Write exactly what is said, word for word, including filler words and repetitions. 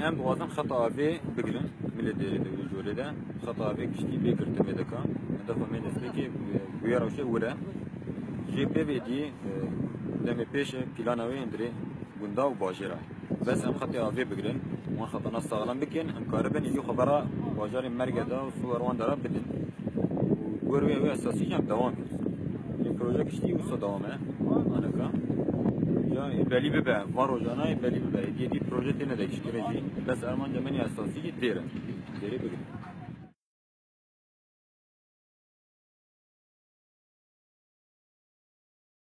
Em dixwazin xeta avê bigirin, milê dêrê de wê corê de. Xeta avê giştî bê girtin mêdeka. Hedefa me destpêkê, e, bûye rewşê wir e. Jê pê vê dî, e, demê pêş e, plana wê hindirê gunda û bajêr e. Bes em xetê avê bigirin, wan xetana saxlem bikin, em karibin êdî xwe bera bajarê Mergeda û Suwerwanda re bidin. Û gor wê ew esasî jî em dewam bikin. Proje giştî wisa dewam e. Aneka. Ya ê belî bibe, van rojana ê belî bibe. Êdî êdî proje têne degişkirin jî. Bes armanca min ya esasî jî dêr e. Dêrê bigirin.